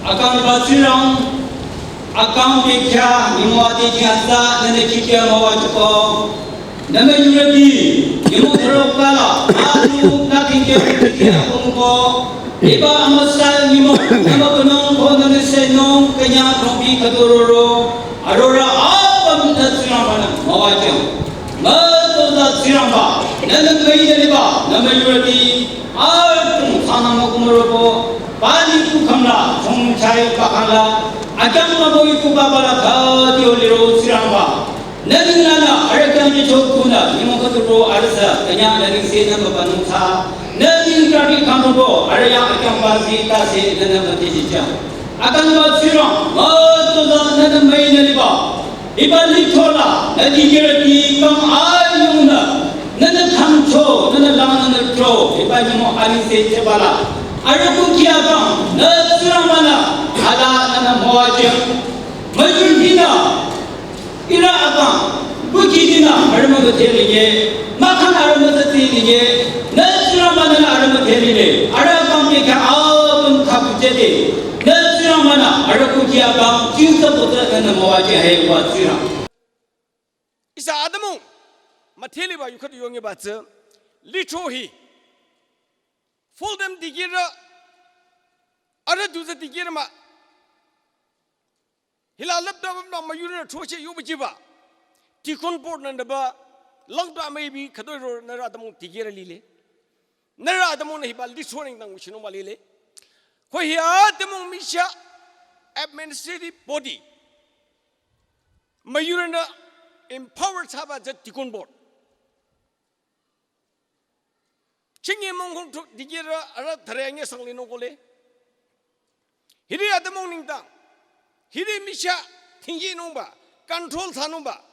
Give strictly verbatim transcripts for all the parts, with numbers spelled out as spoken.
Akang ba Tsingrang, akang bekhyah nyümong ati jingasa nühnü kihkya müwajüko. Nühnü yurüti, nyümong thüro kala, atu nü kihkya kihkya kongko. Hiba amüsa nyümong, nühnü künung ko nühnü senung, künyang rongpi khüdu roro. Arora apüm nü Tsingrangba nü müwajüng. Mütoza Tsingrangba, nühnü müi nü liba, nühnü yurüti, atung sana mükumüroko, pani kukamla, chongchai bakangla, akyang müboi kubabala khadi oliro Tsingrangba. Nühnü nana, arüh kyang jicho kuna, nyümong khüdu ro arüsa, künyang nühnü se nü mübanung sa, nühnü traffic kangko, arüh yang akyang bazi, tase, nühnü mütijijang. Akang ba Tsingrang, mütoza nühnü müi nü liba. Hiba lithrola, nü dikehrüti kang ayungnü, nühnü khangcho, nühnü lang nühnü tro, hiba nyümong ani se chebala. Arüh kukhi akang, nü Tsingrangba nü, ala nühnü müwajüng. Müjun hina, ira akang, kukhi dina, arüh müthe linye, mahkhang arüh müthe linye, nü Tsingrangba nü arüh müthe linye, arüh akang bekhyah apüm khapüchede, nü Tsingrangba nü, arüh kukhi akang, jingsa pota nühnü müwajüng he wa Tsingrang. Ihsa atümung, müthe liba yu khüdu yonge ba tsü, lithro hi, full time dikehrü, arüh duza dikehrü mah. Hila laptop nü müyurü throcheh yoba jiba. Deacon board nü nüba, langta müibi khüdu ro nührü atümung dikehrü lile. Nührü atümung nü hiba lithro nengdang nguchinung ba lile. Ko hi atümung michah administrative body. Müyurünü empower thsaba tsü deacon board. Chingi mongkong thuk dikehrü arüh thare ange sanglinung kole. Hiri atümung nengdang. Hiri michah thingjinungba, control thsanungba.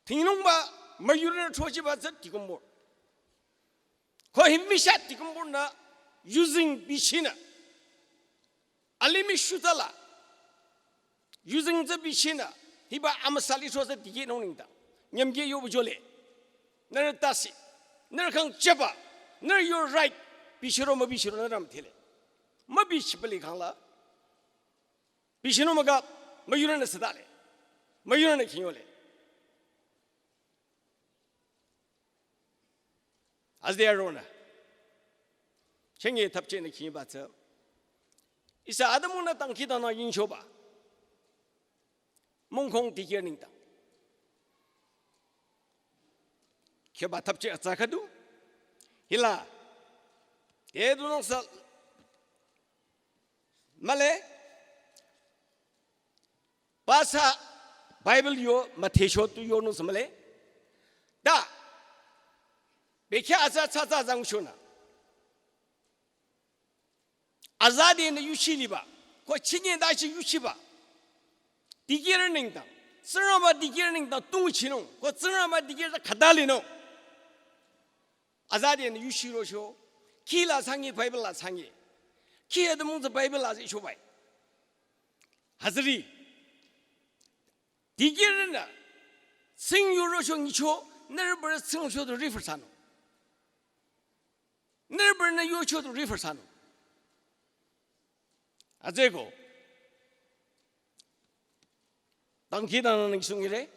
Thingnungba müyurünü throchiba tsü deacon board. Ko hi michah deacon board nü using bichinü. Alimih shutala. Using tsü bichinü. Hiba amüsa lithro tsü dikehnung nengdang. Nyümkeh yoba jole. Nührü tase. Nührü kang cheba. Nührü your right. Bichiro mübichiro nührü müthele. Mübichipali kangla. Bichinung müka, müyurünü sedale. Müyurünü khinyole. Azde arona. Chenge thapcheh nü khiba tsü. Ihsa atümungnü dangkhidangnang yingchoba. Mongkong dikehrü nengdang. Khiba thapcheh atsa khüdu. Hila. Te dunang sa. Mühle. Pastor Bible yo müthecho tu yonung sü mühle. Ta. Bekhyah atsa tsatsa zangchonü. Azadi nü yuchi liba. Ko chinye dachi yuchiba. Dikehrü nengdang. Tsingrangba dikehrü nengdang tungchinung. Ko Tsingrangba dikehrü khütalinung. Azadi nü yuchi rocho. Khila sangye Bible la sangye. Khi atümung tsü Bible la zi chobai. Hazri. Dikehrünü. Tsing yu rocho nyicho. Nührü bürü tsing cho tu refer thsanung. Nührü bürünü yocho tu refer thsanung. Azeko. Dangkhidangnang nü sungire.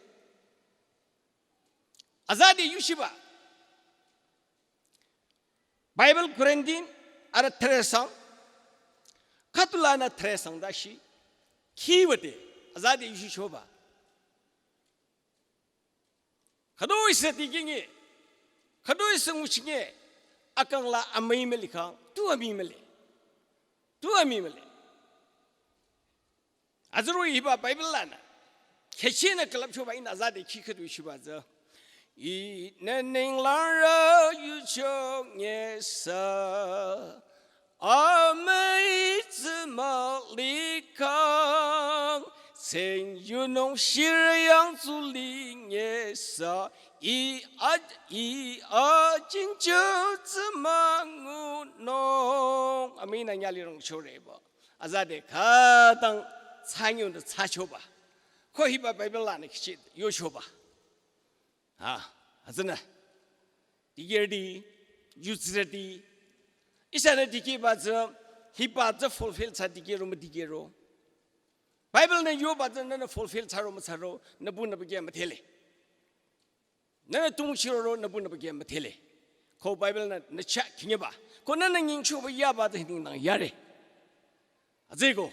Azadi yuchiba. Bible kurentin arüh thresang. Khütulanü thresang dashi. Khiwate. Azadi yuchichoba. Khüdu ihsa dikehnge, khüdu ihsa nguchinge, akang la amüi mülikhang, tu amüi müli. Tu amüi müli. Azürü hiba Bible lanü. Khehchinü külüpchoba ihnü azadi khi khüdu shiba tsü. Ihnü ninglang rü yucho nyesa. Amüi tsü mülikhang, tseng yunung shirü yang tsu linyesa, i a, i a, jingcho tsü müngunung. Amüi nü nyalirong choreba. Azadi khütang tsang yunü tsachoba. Ko hiba Bible lanü khehchi yochoba. Ha, azünü. Dikehrüti, yutsirüti. Ihsanü dikehba tsü, Hiba tsü fulfill thsa dikehro müdikehro, Bible-nü yoba tsü nühnü fulfill thsaro müthsaro, nübü nübükyü müdhele. Nühnü tungchiroro, nübü nübükyü müdhele. Ko Bible-nü nü chah khinyeba, ko nühnü nyingchoba yaba tsü hi nengdang yare. Hütsüeko,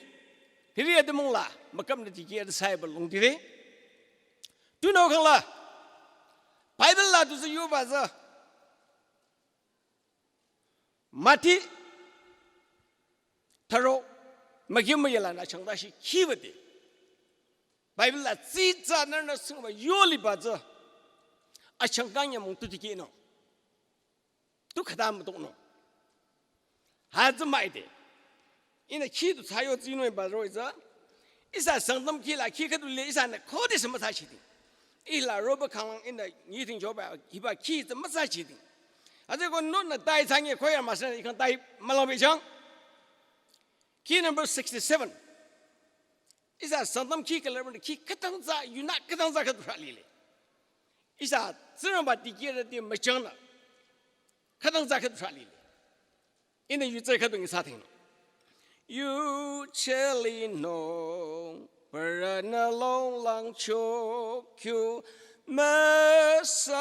hiri atümung la müküpnü dikeh adisciple longdire. Tunüo khangla Bible la du tsü yoba tsü, Mati tharo, müki müyela nü achangta shi khibade, Bible la tsitsa nührünü singba yo liba tsü achangka nyümong tu dikehnung, tu khüta mütongnung. Hütsü müide, ihnü khi du thsayo tsinung ba roh-i tsü, ihsa Sangtam khi la khi khüdu le ihsanü khodesü müthsachiding. Ih la roba khanglang ihnü nyiting choba hiba khi tsü müthsachiding. Hütsüeko nühnü tai thsanye choir master-nü ih khyang tai mülang bechang. Khi number sixty-seven. Ihsa Sangtam khi külüpnü khi khütang tsü, yunü khütang tsü khüdu rü lile. Ihsa Tsingrangba dikehrüti müchangnü khütang tsü khüdu rü lile. Ihnü yu tsü khüdu ngi sa thingnü. Yu chelinung, pürünü longlang chokyu, müsalinung,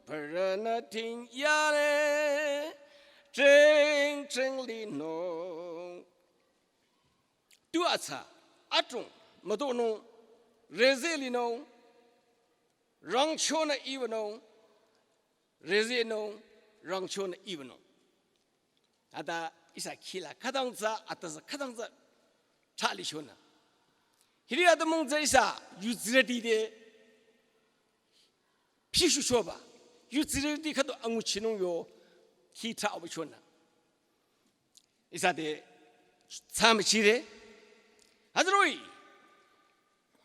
pürünü ting yale, tring tring linung. Tu atsa, atung, mütonung, rezeh linung, rangchonü ibanung, rezehnung, rangchonü ibanung. Ata ihsa khi la khütang tsü, ata tsü khütang tsü thali chonü. Hiri atümung tsü ihsa yudsirüti te pishu choba, yudsirüti khüdu anguchinung yo khi thaba chonü. Ihsa te tsü müchire. Hütsü roh-i,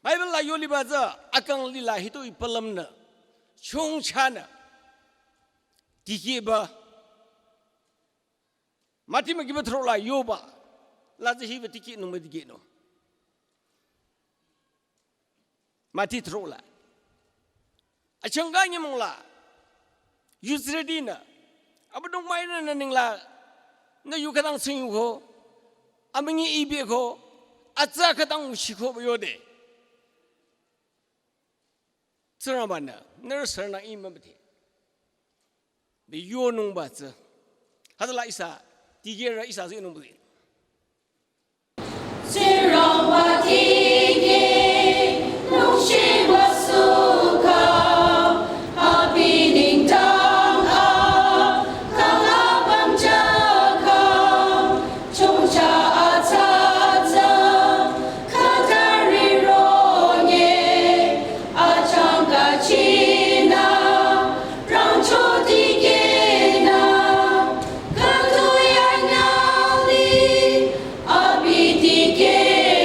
Bible la yo liba tsü akang lila hitoi palümnü, chongchanü dikehba, Mati mükiba thro la yoba la tsü hiba dikehnung müdikehnung. Mati thro la, achangka nyümong la, yudsirütinü, Abüdongba Ihnü nü ninglang nü yu khütang tsingyuko, amünyi ibeko, atsa khütang nguchiko ba yode, Tsingrangba-nü nührü sürünang ih mümüdhe, bi yonungba tsü. Hütsüla ihsa dikehrü ihsa tsü inung bule. Tsingrangba dikehnung shibasukha, abi nengdang a, kang apüm jakha, chongcha atsa tsü, khütari ronye, achangka chinü, rangcho dikehnü, khüdu yanyali, abi dikeh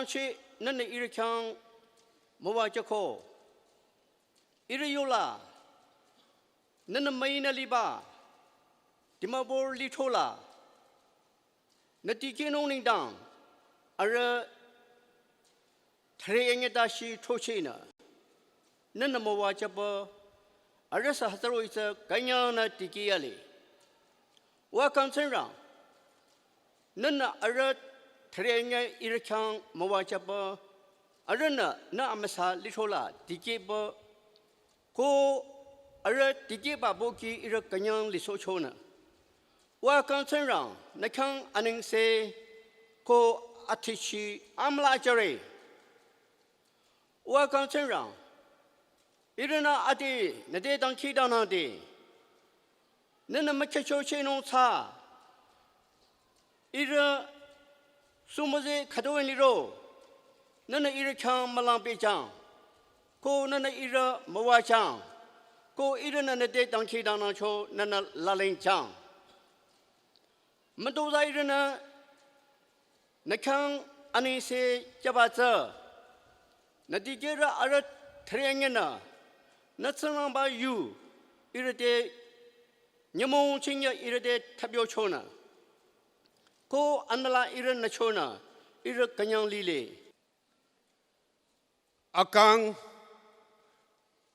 Cheh nühnü ihrü khyang müwajüko. Ihrü yola nühnü müinü liba Dimapur lithrola nü dikehnung nengdang arüh thüre anyü tashi throchehnü nühnü müwajüba arüh sü hütsüro itsü künyangnü dikeh yale. Wa kang Tsingrang, nühnü arüh thüre anyü ihrü khyang müwajüba arühnü nü amüsa lithrola dikehba ko arüh dikehba pohki ihrü künyang lisohchonü. Wa kang Tsingrang, nü khyang anengse ko athichi amüla jüre. Wa kang Tsingrang, ihrünü ade nü te dangkhidangnangde nühnü mükhehchochehnung tsü ihrü sumüze khütoi liro nühnü ihrü khyang mülang pehjüng ko nühnü ihrü müwajüng ko ihrünü nü te dangkhidangnangcho nühnü lalengjüng. Mütozah ihrünü nü khyang anengse jüba tsü nü dikehrü arüh thüre anyünü nü Tsingrangba yu ihrü te nyümong chingyü ihrü te thapyochonü ko anüla ihrü nüchonü ihrü künyang lile. Akang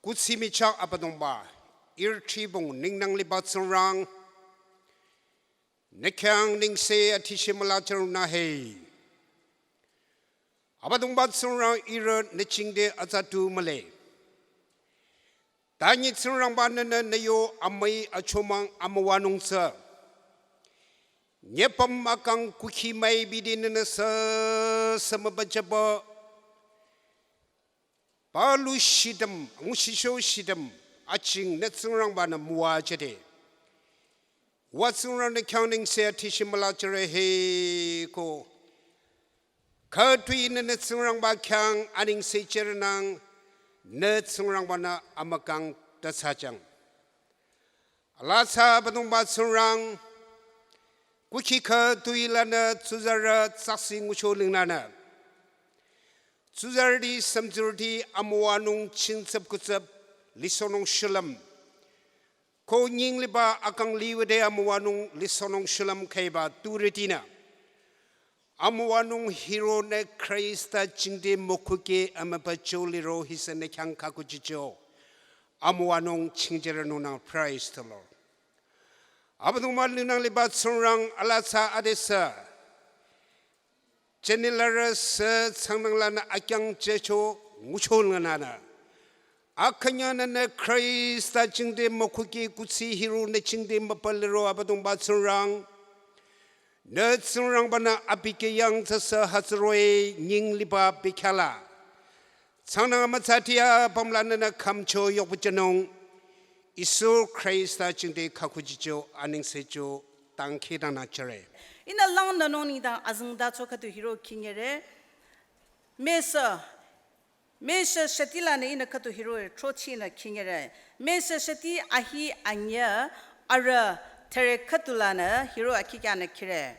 kuthsi michah Abüdongba, ihrü tribong ningnang liba Tsingrang, nü khyang nengse athichi müla jüronü he. Abüdongba Tsingrang, ihrü nü jingte atsa tu mühle. Tanyi Tsingrangba nühnü nü yo amüi achomang amüwanung tsü nyüpüm akang kukhi müi bide nühnü sü sü mübüjüba palu shitüm, nguchicho shitüm, aching nü Tsingrangba-nü müwajüde. Wa Tsingrang nü khyang nengse athichi müla jüre he ko. Khütoi nü nü Tsingrangba khyang anengse jüronang nü Tsingrangba-nü amükang ta thsajüng. Alaa tsü Abüdongba Tsingrang, kukhi khütoi lanü tsuzarü tsaksi ngucho lingnanü tsuzarüti sümtsurüti amüwanung chingtsüp kutsüp lisohnung shulüm ko nying liba akang liwüde amüwanung lisohnung shulüm khüiba turütinü amüwanung hironü Khrista jingte mükhukeh amübücho liro hisü nü khyang khakuchicho amüwanung chingjüronungnang. Praise the Lord. Abüdongba ningnang liba Tsingrang, alaa tsü adesü jünirü sü thsangnyang lanü akyang jücho ngucho lingnanü akünyang nühnü Khrista jingte mükhukeh kuthsi hiro nü jingte mübü liro Abüdongba Tsingrang, nü Tsingrangba-nü abi khyang tsüsü hütsüroh-i nying liba bekhyah la thsangnyang amütsati apüm la nühnü khümcho yokpüjünung Jisu Khrista jingte khakuchicho anengsecho dangkhidangnang jüre. Ihnü langnünung nengdang azengtacho khüdu hiro khinyere. Mesa, Mesa shati lanü ihnü khüdu hiro throchehnü khinyere. Mesa shati ahi anyü arüh thüre khüdu lanü hiro akhikyanü khire.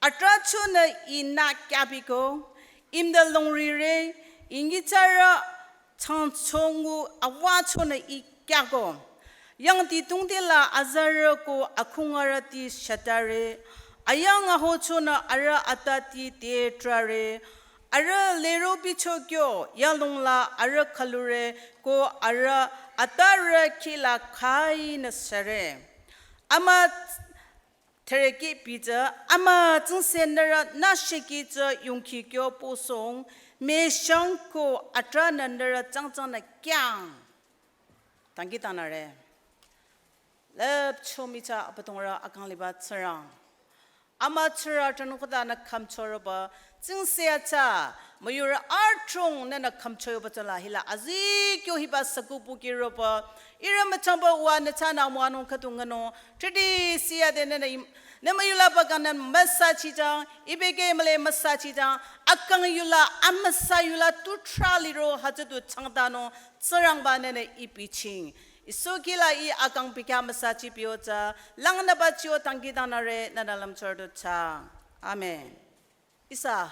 Atrachonü ih nü kyabiko, imda longrire, ih nyitsarü changchongu awachonü ih kyako. Yangdi tungde la azarü ko akhungarüti shatare, ayang ahochonü arüh atati te trare, arüh lero bichokyo yalong la arüh khalure ko arüh atarü kih la khainü süre. Ama thüre kih pitsü, ama tsingse nührü nü sheki tsü yongkhi kyo posong, meshang ko atranü nührü tsangtsangnü kyang. Dangkhidangnangre. Lüpcho michah Abüdongrü akang liba Tsingrang. Ama Tsingrang atranung khütanü khümchoroba, tsingse atsa, müyurü adrong nühnü khümchoyoba tsüla hila azikyo hiba sakupu kiroba, ihrü müchangba wa nü thsanü amüwanung khüdu ngano, tridi siyade nühnü im-, nü müyula bakanü müsachijang, ibeke müle müsachijang, akang yula, amüsa yula tu tra liro hütsüdu changtanung, Tsingrangba nühnü ih bichieng. Jisu kih la ih akang pikya müsachi pio tsü, langnüba chiyo dangkhidangnangre nühnü lümchordu tsü. Amen. Ihsa,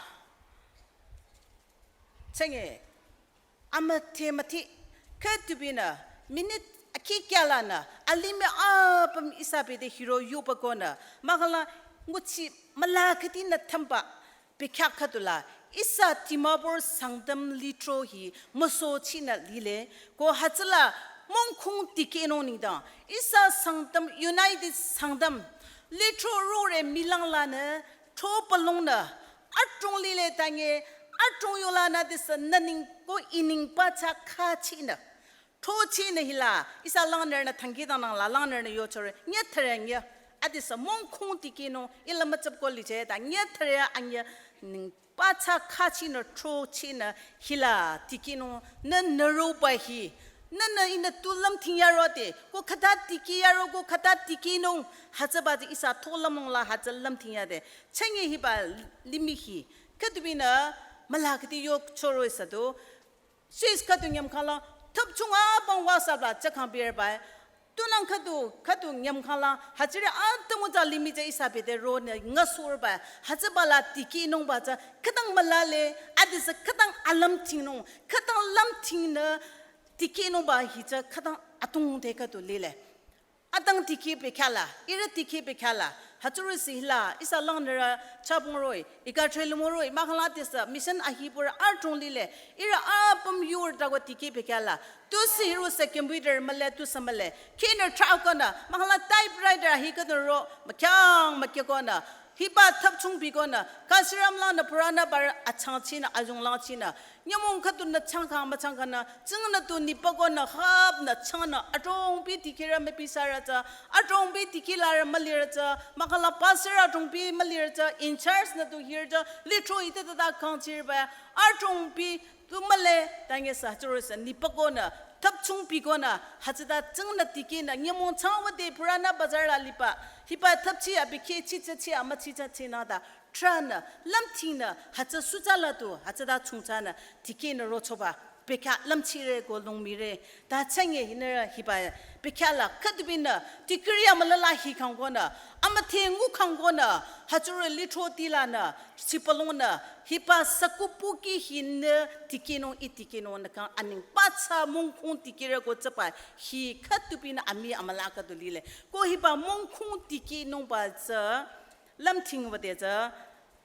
Tsenge, amüdhe müdhe, khütubinü, minute akhi kyalanü, alimih apüm ihsa bete hiro yoba konü, mahkhang la nguchi müla khütinü thümba, bekhyah khüdula, ihsa Dimapur Sangtam lithro hi müsochinü lile, ko hütsüla mongkhong tikehnung nengdang, ihsa Sangtam United Sangtam, lithro rore milang lanü, thro palongnü, adrong lile tange, adrong yolanü adesü nü neng ko I neng pathsa khachinü. Thro chinü hila, ihsa langnürünü thangki tanang la, langnürünü yochore, nyüthare nyü. Adesü mongkhong tikehnung, ila mütsap ko licheh ta, nyüthare anyü neng pathsa khachinü thro chinü hila tikehnung, nü nüroba hi. Nünü ihnü tu lümthing yaro de, ko khüta tikeh yaro, ko khüta tikehnung, hütsüba de ihsa tho lümong la hütsü lümthing yade. Tsenge hiba limih hi, khütubinü, müla khüti yochoro ihsa du, Swiss khüdu nyümkhang la, thüpchung apüm WhatsApp la tsü khang birba. Tunang khüdu, khüdu nyümkhang la, hütsüri atümung tsü limih tsü ihsa bete ronü ngasurba. Hütsüba la tikehnungba tsü, khütang mülale, adesü khütang alümthingnung, khütang lümthingnü, tikehnungba hi tsü khütang atungde khüdu lile. Atang tikeh bekhyah la, ihrü tikeh bekhyah la, hütsürüsü hila, ihsa langnürü chapung roh-i, ika thre lümung roh-i, mahkhang la adesü, mission ahipurü adrong lile, ihrü apüm yur dago tikeh bekhyah la, tusü hirusü computer mühle, tusü mühle, khinü thra konü, mahkhang la typewriter ahi khüdu ro, mükhyang mükhyang konü, hiba thüpchung bi konü, kasiram lanü purana bar achang chinü, ajung lang chinü, nyümong khüdunü changkha müchangkhanü, tsingnü tu nipü konü hapnü changnü, adrongbi tikehrü müpisarü tsü, adrongbi tikehlarü mülirü tsü, mahkhang la pastor adrongbi mülirü tsü, in charge nü tu hirü tsü, lithro ite tata khang chirba, adrongbi tu mühle, tangesü hütsürüsü nipü konü, thüpchung bi konü, hütsüta tsingnü tikehnü, nyümong changwüde purana bazar la liba, hiba thüpchi abi kheh chitsü chi ama chitsü chinü ta, thranü, lümthingnü, hütsü sütsü la tu, hütsüta chungthsanü, tikehnü rochoba, bekhyah lümchire ko longmire, ta tsenge hinürü hiba, bekhyah la khütubinü, tikiri amülala hi khang konü, amüdhe ngu khang konü, hütsürü lithro tilanü, sipalongnü, hiba sakupuki hinü, tikehnung I tikehnung nü khang aneng pathsa mongkhong tikehre ko tsüba, hi khütubinü amii amüla khüdu lile, ko hiba mongkhong tikehnungba tsü, lümthingwüde tsü,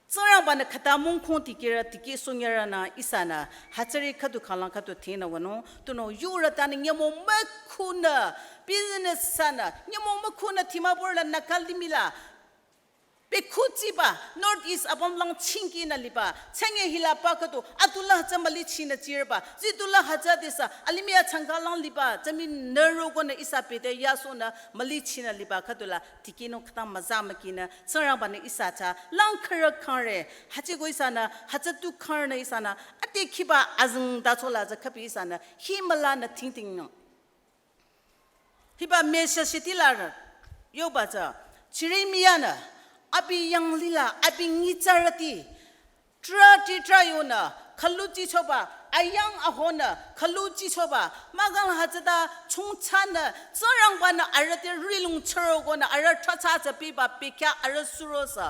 Tsingrangbanü khüta mongkhong tikehre tikeh sonyarünü ihsanü, hütsüri khüdu khanglang khüdu thingnü wünung, tunüo yurü tanü nyümong mükhunü, business sanü, nyümong mükhunü Dimapur la Naga limih la, bekhuchiba, North East apüm lang chingkinü liba, tsenge hila pa khüdu, atula hütsü mülichinü chirba, zitula hütsü adesü, alimih achangka lang liba, tsümi nüro konü ihsa bete yasonü, mülichinü liba khüdula, tikehnung khütang müza mükinü, Tsingrangbanü ihsa tsü, lang khürü khangre, hütsüko ihsanü, hütsü tu khangrenü ihsanü, ade khiba azengtachola tsü khübi ihsanü, hi mülanü tingtingnung. Hiba mesha shitilarü, yoba tsü, Jeremiah-nü, abi yanglila, abi nyitsarüti, trüti trüyonü, khüluchichoba, ayang ahonü, khüluchichoba, mahkhang hütsüta chungthsanü, Tsingrangbanü arüh te rihlong chüro konü, arüh trücha tsü biba bekhyah arüh surosü.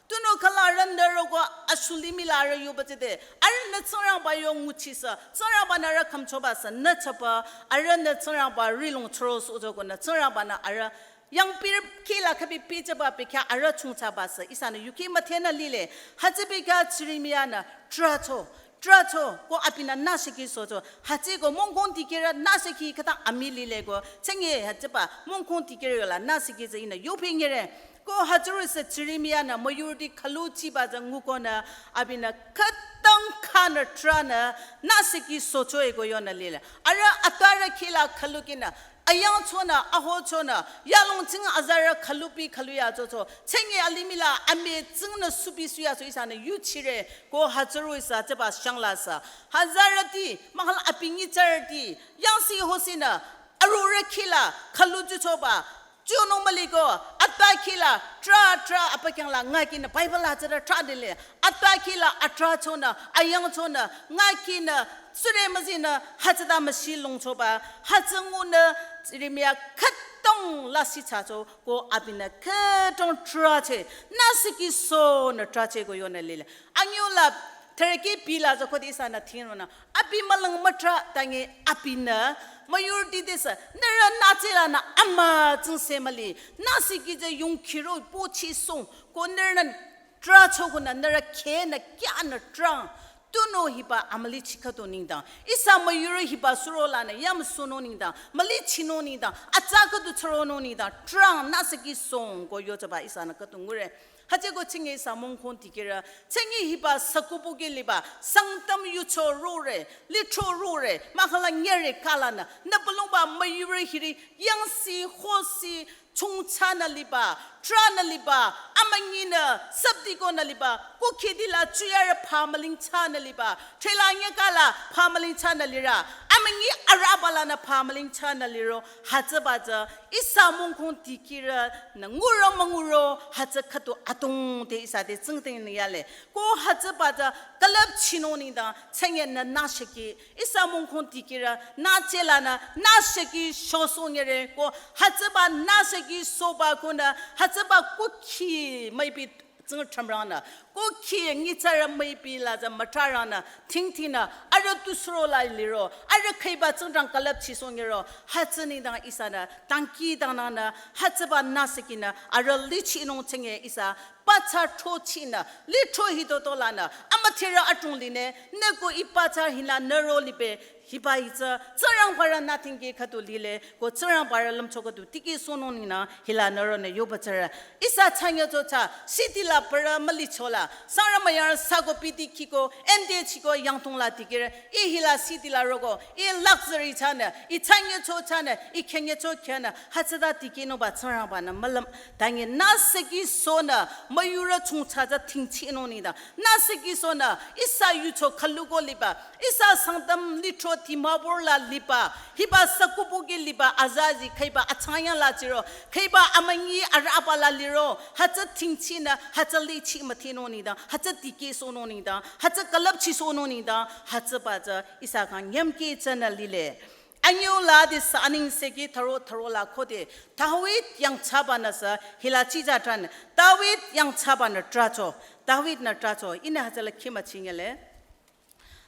Tunüo khüla arüh nüro ko ashulimih la arüh yoba tsüde, arühnü Tsingrangba yo nguchisü, Tsingrangbanü arüh khümchobasü, nü chaba, arühnü Tsingrangba rihlong chürosohcho konü, Tsingrangbanü arüh yangpir khila khübi pehchaba bekhyah arüh chungthsabasü, ihsanü yuki müdhenü lile, hütsü bekhyah Jeremiah-nü, trücho, trücho, ko abinü nüshiki socho, hütsüko mongkhong tikehre nüshiki khüta amii lile ko, tsenge hütsüba, mongkhong tikehre yola nüshiki tsü ihnü yopi ngere, ko hütsürüsü Jeremiah-nü müyurüti khüluchiba tsü ngukonü, abinü khütang khanü trünü, nüshiki socho eko yonü lile. Arüh atwarü khila khülukinü, ayangchonü, ahochonü, yalong tsing azarü khülupi khüluyachocho, tsenge alimih la amii tsingnü supi suyacho ihsanü yuchire, ko hütsürü ihsa tsüba shanglasü. Hütsürüti, mahkhang abi nyitsarüti, yangsi hosinü, arorüh khila, khüluchichoba, chonung müliko, atwa khila, trü, trü, apakyang la ngakinü, Bible la tsüta trü dile, atwa khila, atrüchonü, ayangchonü, ngakinü, sure müzinü, hütsüta müshi longchoba, hütsü ngunü, Jeremiah khütang lasih thsacho, ko abinü khütang trüche, nüshiki sonü trüche ko yonü lile. Anyüla, Thareke pila tsü khode ihsanü thingrona. Abi mülang mütra tange abinü müyurüti tesü. Nührü nütsü lanü amütsingse müli. Nüsiki tsü yongkhiro pochi song. Ko nührünü tra chokonü nührü khenü kyanü tra. Tunüo hiba amülichi khüdu nengdang. Ihsa müyurü hiba suro lanü yamüsunung nengdang. Mülichinung nengdang. Atsa khüdu chüronung nengdang. Tra nüsiki song ko yochaba ihsanü khüdu ngure. Hütsüeko tsingye ihsa mongkhong dikehrü, tsingye hiba sakubu ke liba, Sangtam yucho rore, litro rore, mahkhang nyere kalanü, nü pülongba müyurü hiri, yangsi, hosi, chongchanü liba, tranü liba, amünyinü, sabdikonü liba, kukhidila chuyarü phamüling chanü liba, threla nyekala phamüling chanü lirü, amünyi arübalanü phamüling chanü liro, hütsüba tsü, ihsa mongkhong dikehrünü nguro münguro hütsü khüdu adrong te ihsa te tsingdhing nü yale. Ko hütsüba tsü külüpchinung nengdang tsingye nü nüsiki. Ihsa mongkhong dikehrü nütsü lanü nüsiki shosong yere ko hütsüba nüsiki soba konü hütsüba kukhi maybe tsingtramranü, kukhi nyitsarü müipi la tsü mütraranü, tingtinü, arüh tusuro la liro, arüh khüiba tsingdhing külüpchisong yero, hütsü nengdang ihsanü, dangkhidangnangnü, hütsüba nüsikinü, arüh lichinung tsingye ihsa, pacha throchinü, litro hitoto lanü, amüdherü adrong line, nü ko ih pacha hinü nüro libe, hiba hi tsü, Tsingrangbarü nü tingki khüdu lile, ko Tsingrangbarü lümcho khüdu tikehsohnung nengdang, hila nüronü yoba tsürü. Ihsa chanyücho tsü, city la parü mülichola, sangrü müyurü sako piti kiko, M D chiko yangtong la dikehrü, ih hila city la roko, ih luxury chanü, ih chanyücho chanü, ih khenyücho khyünü, hütsüta dikehnungba Tsingrangbanü mülüm, tange nüsiki sonü, müyurü chongcha tsü tingchinung nengdang, nüsiki sonü, ihsa yucho khüluko liba, ihsa Sangtam litro Dimapur la liba, hiba sakubu ke liba azazi khüiba achangya la chiro, khüiba amünyi arüba la liro, hütsü tingchinü, hütsü lichi müthinung nengdang, hütsü tikehsohnung nengdang, hütsü külüpchisohnung nengdang, hütsüba tsü ihsa khyang nyümkeh tsünü lile. Anyüh la di sü anengsekhi tharo tharo la khode, David yangthsabanü sü hila chija tran, David yangthsabanü tracho, David nü tracho, ihnü hütsüla khima chingele.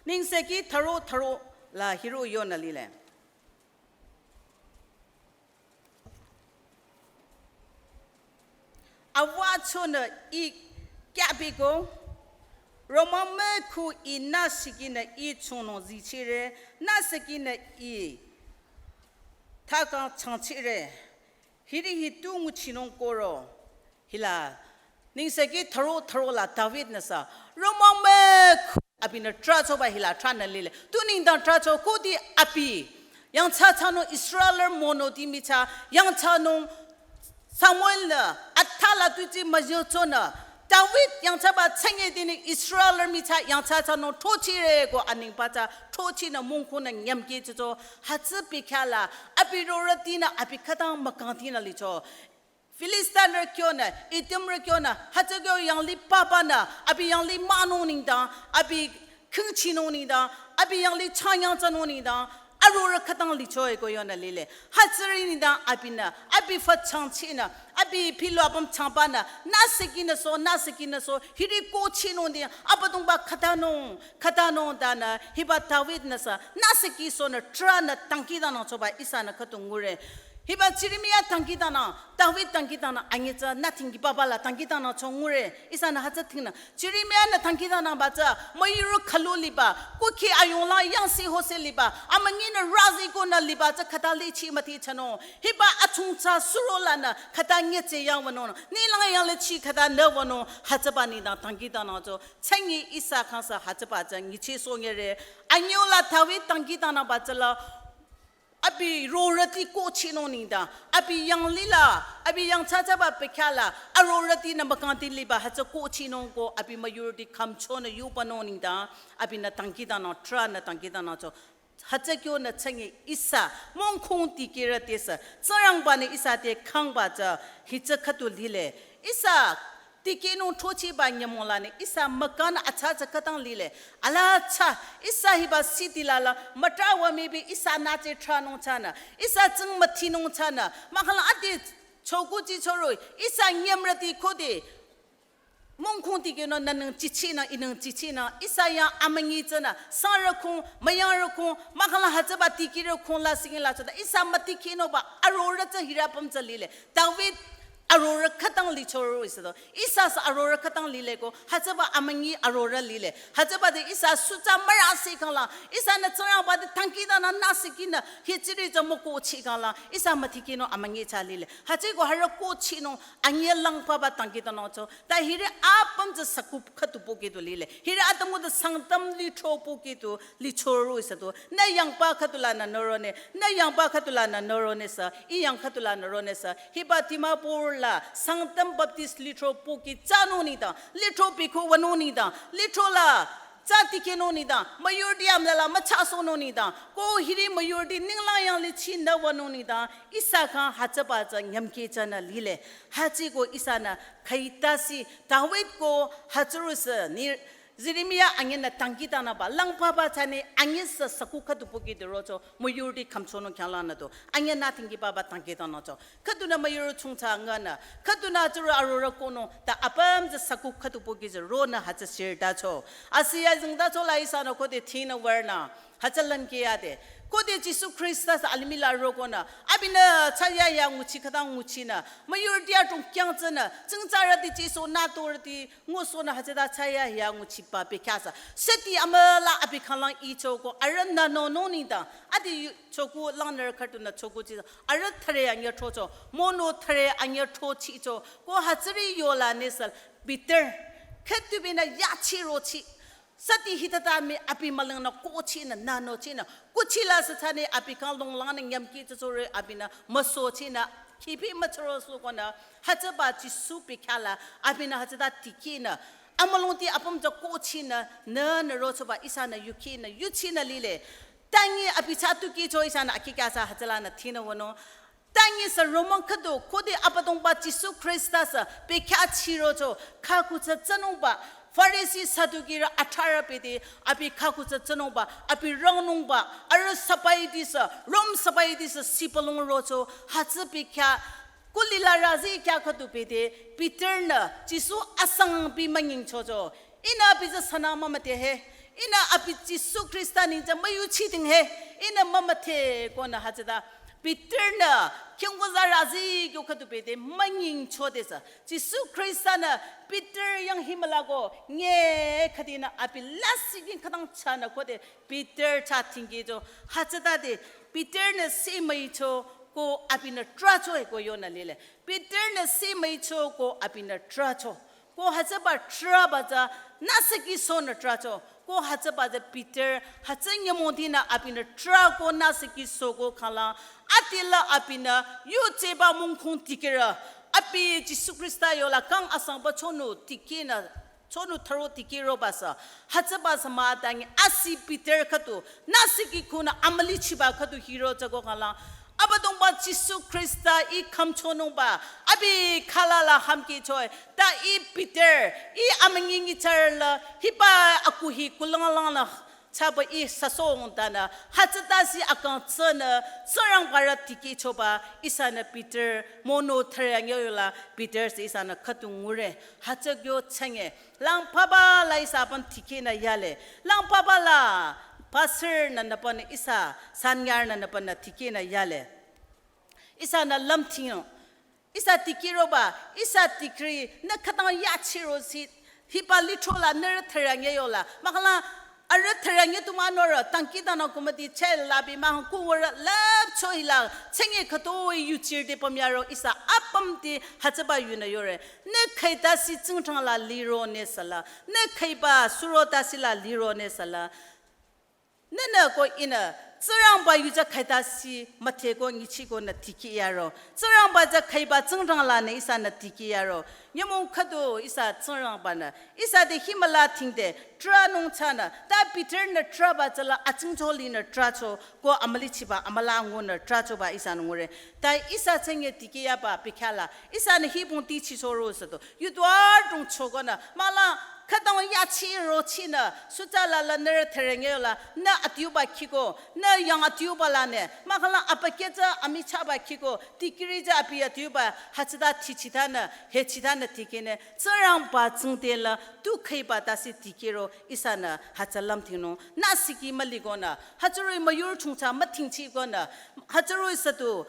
Nengsekhi tharo tharo la hiroh-i yonü lile. Awachonü ih kyabiko, romang mükhu ih nüsikinü ih chonung zichire, nüsikinü ih thakang changchire, hiri hi tu nguchinung koro. Hila, nengsekhi tharo tharo la David nü sü, romang mükhu abinü trachoba hila tranü lile. Tu nengdang tracho khode abi, yangthsa thsanung Israelrü monoti michah, yangthsanung Samuel nü, athala tuji müzyochonü, David yangthsaba tsingye dinü Israelrü michah, yangthsa thsanung throchire ko anengba tsü, throchinü mongkhonü nyümkeh chocho, hütsü bekhyah la, abi rorütinü, abi khütang mükangtinü licho. Filistinrü kyonü, Edomrü kyonü, hütsü kyo yanglih papanü, abi yanglih mahnung nengdang, abi khingchinung nengdang, abi yanglih changyang thsanung nengdang, arorüh khütang licho-i ko yonü lile. Hütsüri nengdang abinü, abi fü changchinü, abi pilu apüm changpanü, nüsikinü so, nüsikinü so, hiri kohchinung di, Abüdongba khütanung, khütanung tanü, hiba David nü sü, nüsikhi sonü, tranü, dangkhidangnang choba ihsanü khüdu ngure. Hiba Jeremia dangkhidangnang, David dangkhidangnang, anyitsü nü tingki papa la dangkhidangnang cho ngure, ihsanü hütsü tingnü. Jeremia nü dangkhidangnangba tsü, müyurü khülu liba, kukhi ayonglang yangsi hose liba, amünyinü razi konü liba tsü khüta lichi müti thsanung. Hiba achungcha suro lanü, khüta nyetse yangwünung, ninglang yanglichi khüta nüwünung, hütsüba nengdang dangkhidangnang cho, tsingye ihsa khyang sü hütsüba tsü nyichehsohnyere, anyüh la David dangkhidangnangba tsüla, abi rorüti kohchinung nengdang, abi yanglih la, abi yangthsathsaba bekhyah la, arorütinü mükangti liba hütsü kohchinung ko, abi müyurüti khümchonü yupanung nengdang, abinü dangkhidangnang, tranü dangkhidangnang cho, hütsü kyonü tsingye ihsa, mongkhong dikehrü tesü, Tsingrangbanü ihsa te khangba tsü, hütsü khüdu lile, ihsa, tikehnung throchiba nyümong lanü ihsa mükang atsa tsü khütang lile. Ala tsü, ihsa hiba city la la, mütrawa mibi ihsa nütse tranung thsanü, ihsa tsing müthinung thsanü, mahkhang adi chokuchi choro, ihsa nyümrüti khode, Mongkhong dikehnung nü neng chichinü, i neng chichinü, ihsa yang amünyi tsünü, sangrükhong, müyangrükhong, mahkhang la hütsüba dikehrükhong la singila tsüta, ihsa müdikehnoba, arorüh tsü hiri apüm tsü lile. David arorüh khütang lichoro ihsa to. Ihsa sü arorüh khütang lile ko, hütsüba amünyi arorüh lile. Hütsüba te ihsa sutsa mürase khangla, ihsanü Tsingrangba te dangkhidangnang nüsikinü, hitsiri tsü mükohchi khangla, ihsa müdikehnung amünyi tsü lile. Hütsüeko hürü kohchinung, anyüh langpaba dangkhidangnang cho. Ta hiri apüm tsü sakup khüdu pohki du lile. Hiri atümung du Sangtam lithro pohki du lichoro ihsa to. Nü yangba khüdu lanü norone, nü yangba khüdu lanü norone sü, i yang khüdu lanü rone sü. Hiba Dimapur la Sangtam Baptist lithro pohki thsanung nengdang, lithro bikhu wünung nengdang, lithro la tsü dikehnung nengdang, müyurüti amüla müchasohnung nengdang, ko hiri müyurüti ninglang yanglih chinü wünung nengdang, ihsa khyang hütsüba tsü nyümkeh tsünü lile. Hütsüeko ihsanü khütasi David ko hütsürü sü ni Jeremia anyünü dangkhidangnangba, langpaba tsünü anyüh sü sakup khüdu pohki du rocho, müyurüti khümchonung khyanglangnü to, anyünü dangkhibaba dangkhidangnang cho. Khüdunü müyurü chungcha nganü, khüdunü tsürü arorüh kohnung, ta apüm tsü sakup khüdu pohki tsü ronü hütsü shirtacho. Asi ya zingtacho la ihsanü khode thinü wünü, hütsü lümkeh yade. Khode Jisu Khrista sü alimih la rokonü, abinü chaya ya nguchi khütang nguchinü, müyurüti adrong kyangtsünü, tsingtsarüti Jisu nütorüti, ngusohnü hütsüta chaya ya nguchiba bekhyah sü. Süti amüla abi khanglang ichoko, arühnü nonung nengdang, adi yu-, choko langnürü khüdunü choko chi, arüh thüre anyüh throcho, mono thüre anyüh throchicho, ko hütsüri yola nesü Peter, khüdu binü yachirochi. Süti hitata mii abi mülangnü kohchinü, nünochinü, kuchila sü tsünü abi khyang longlangnü nyümkeh tsüsore abinü müsochinü, khibi müchürosohkonü, hütsüba Jisu bekhyah la, abinü hütsüta dikehnü, amülungti apüm tsü kohchinü, nünü rochoba ihsanü yukhinü, yuchinü lile. Tangi abi tsü tukehcho ihsanü akikasa hütsülanü thinü wünung. Tangi sü romang khüdu, khode Abüdongba Jisu Khrista sü bekhyah chirocho, khakhu tsü thsanungba, Farisi Sadukirü athrarü bete, abi khakhu tsü thsanungba, abi rangnungba, arüh sipaiti sü, Rom sipaiti sü sipalung rocho, hütsü bekhyah, kulila razi khyah khüdu bete, Peter-nü, Jisu asang bi münyingchocho, ihnü abi tsü sünü mümüdhe he, ihnü abi Jisu Khrista neng tsü müyuchiding he, ihnü mümüdhe konü hütsüta, Peter-nü, khingkuza razi kyo khüdu bete, münyingchode sü. Jisu Khrista-nü, Peter yang himülako, nge khüdinü abi lasih king khütang chahnü khode, Peter chah tingkehcho, hütsütade, Peter-nü si müicho ko abinü trahcho he ko yonü lile. Peter-nü si müicho ko abinü trahcho. Ko hütsüba trahba tsü nüsiki sonü trahcho. Ko hütsüba tsü Peter, hütsü nyümongtinü abinü trah ko nüsiki soko khanglang. Adila abinü yujeba mongkhong dikehrü. Abi Jisu Khrista yola kang asangba chonu dikehnü, chonu tharo dikehroba sü. Hütsüba sü mah tangi asi Peter khüdu, nüsiki khunü amülichiba khüdu hiro tsüko khanglang. Abüdongba Jisu Khrista ih khümchonungba, abi khala la hümkehchoe, ta ih Peter, ih amünyi nyitsarü la, hiba aku hi kulanglang la, chaba ih sasong tanü, hütsütasi akang tsünü, Tsingrangbarü dikehchoba, ihsanü Peter, mono thüre anyüh yola, Peter sü ihsanü khüdu ngure, hütsü kyo chenge, langpaba la ihsa apüm dikehnü yale. Langpaba la pastor nü nüpanü ihsa sanyar nü nüpanü dikehnü yale. Ihsanü lümthing. Ihsa dikehroba, ihsa dikehri, nü khütang yachirosi, hiba lithro la nührü thüre anyüh yola. Mahkhang la arüh thüre anyüh tu mah norü, dangkhidangnang committee chah la bi mahkhang kuhwürü lüpcho hila, chenge khütoi yuchirde pümyaro ihsa apümti hütsüba yunü yore. Nü khüitasi tsingdhing la lirone sala. Nü khüiba surotasila lirone sala. Nünü ko ihnü, Tsingrangba yu tsü khüitasi müdheko nyichikonü dikehyaro. Tsingrangba tsü khüiba tsingdhing lanü ihsanü dikehyaro. Nyümong khüdu ihsa Tsingrangbanü. Ihsa te himüla thingde, trahnung chahnü, ta Peter-nü trahba tsüla atsingcho linü trahcho, ko amülichiba, amüla ngunü trahchoba ihsanü ngure. Ta ihsa chenge dikehyaba bekhyah la, ihsanü hibong tichichoro süto. Yuduwa dongchokonü, mahla Khütang yachi rochinü, sütsa la la nührü therenge la, nü adiuba khiko, nü yang adiuba la ne, mahkhang abükyü tsü amichahba khiko, dikehrü tsü abi adiuba, hütsüta thichitanü, hechitanü dikehne, Tsingrangba tsingde la, tu khüiba tase dikehro, ihsanü, hütsü lümdhingnung, nü siki mülikonü, hütsüroh-i müyurü chungcha müdhingchikonü, hütsüroh-i südu,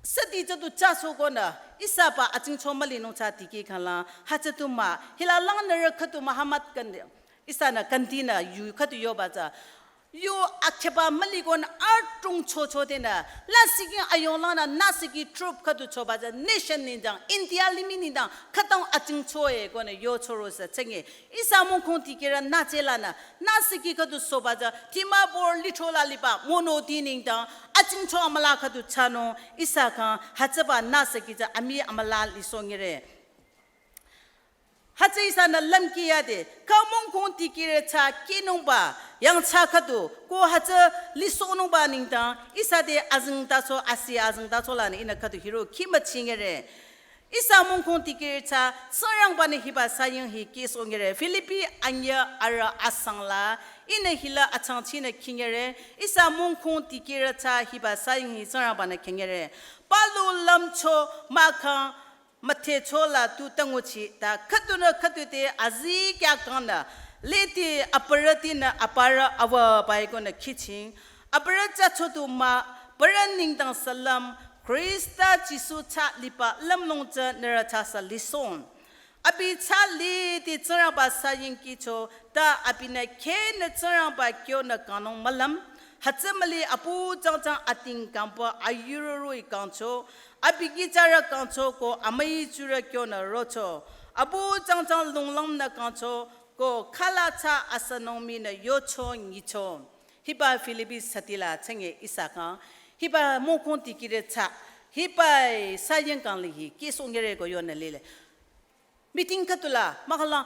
südi tsü du thsasohkonü, ihsaba ajingcho mülinung thsa dikeh khanglang, hütsü du mah, hila lang nührü khüdu Mahatma Gandhi, ihsanü Gandhi nü yu khüdu yoba tsü. Yu akheba mülikonü adrong chochodenü, la siki ayonglangnü nü siki troop khüdu choba tsü, nation nengdang, India limih nengdang, khütang ajingchoe konü yochoro sü tsenge. Ihsa mungkhung dikehrü nütse lanü, nü siki khüdu soba tsü, Dimapur lithro la liba, monoti nengdang, ajingcho amüla khüdu thsanung, ihsa khyang, hütsüba nü siki tsü amii amüla lisohnyire. Hütsü ihsanü lümkiyade, kha mungkhung dikehrü thsa kinungba, yangthsa khüdu, ko hütsü lisohnungba nengdang, ihsa te azengtacho, asi azengtacho lanü ihnü khüdu hiro khimüchingere. Ihsa mungkhung dikehrü thsa, Tsingrangba-nü hiba saying hi kihsohnyere. Philippi anyüh arüh asang la, ihnü hila achangchinü khingere. Ihsa mungkhung dikehrü thsa hiba saying hi Tsingrangba-nü khingere. Palu lümcho mahkhang müthecho la tu tanguchi ta khüdunü khüdu te azikyah kangnü. Lede aparütinü aparü awa baikonü khiching. Aparü thsacho du mah, parü nengdang salüm, Khrista Jisu thsa liba lümlong tsü nührü thsasü lisohng. Abi thsa lide Tsingrangba saying kihcho, ta abinü khehnü Tsingrangba kyonü kangnung mülüm, hütsü müli apu jangchang ating kangpü ayurüroi kangcho, abi kihcharü kangcho ko amüi tsurü kyonü rocho, apu jangchang lunglangnü kangcho ko khala thsa asanung minü yocho nyicho. Hiba Philippi süti la tsenge ihsa khyang, hiba mungkhung dikehrü thsa, hiba saying kang lihi, kihsohnyere ko yonü lile. Meeting khüdu la, mahkhang,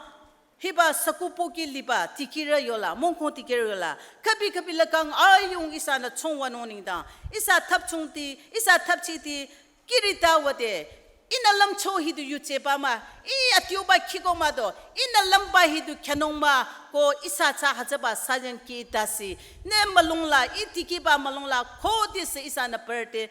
hiba sakupoki liba dikehrü yola, mungkhung dikehrü yola, kabi kabi la kang ayung ihsanü chongwanung nengdang, ihsa thapchungti, ihsa thapchiti, kihrita wüde, ihnü lümcho hi du yujeba mah, ih adiuba khiko mah do, ihnü lümba hi du khyünung mah, ko ihsa thsa hütsüba saying kih tase, nü mülung la, ih dikehba mülung la, khodesü ihsanü parü te,